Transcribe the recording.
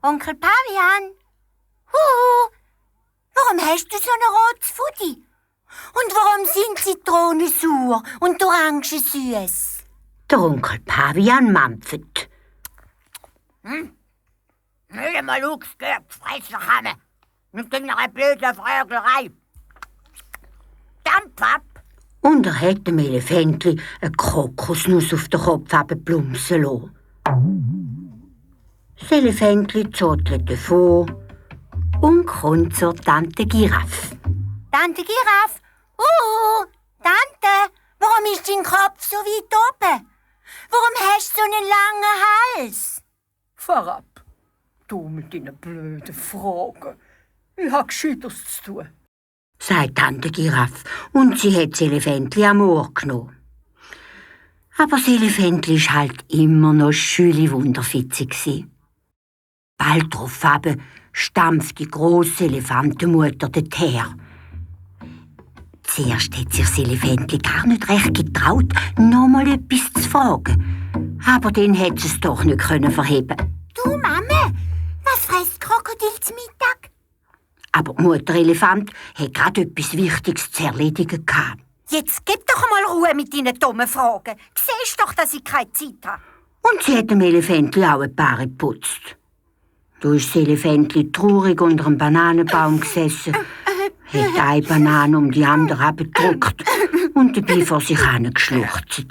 Onkel Pavian? Huhu, warum hast du so ein rotes Fudi? Und warum sind Zitronen sauer und Orangen süß? Der Onkel Pavian mampft. Nicht einmal Lux gehört fressen kann. Mit deiner blöden Fragerei. Dampf ab! Und er hat dem Elefantli eine Kokosnuss auf den Kopf plumpsen lassen. Das Elefantli zottelt davon und kommt zur Tante Giraffe. Tante Giraffe? Tante, warum ist dein Kopf so weit oben? Warum hast du so einen langen Hals? Fahr ab, du mit deinen blöden Fragen. Ich habe Gescheiteres zu tun, sagt Tante Giraffe, und sie hat das Elefantli am Ohr genommen. Aber das Elefantli war halt immer noch schüli wunderfitzig. Bald darauf stampft die grosse Elefantenmutter dorthin. Zuerst hat sich das Elefantli gar nicht recht getraut, noch mal etwas zu fragen. Aber dann hat sie es doch nicht verheben. Du, Mama, was frisst Krokodil zum Mittag? Aber die Mutter Elefant hat gerade etwas Wichtiges zu erledigen gehabt. Jetzt gib doch mal Ruhe mit deinen dummen Fragen. Du siehst doch, dass ich keine Zeit habe. Und sie hat dem Elefantli auch ein paar geputzt. Da ist das Elefantli traurig unter einem Bananenbaum gesessen, hat eine Banane um die andere abgedrückt und dabei vor sich hin geschluchzt.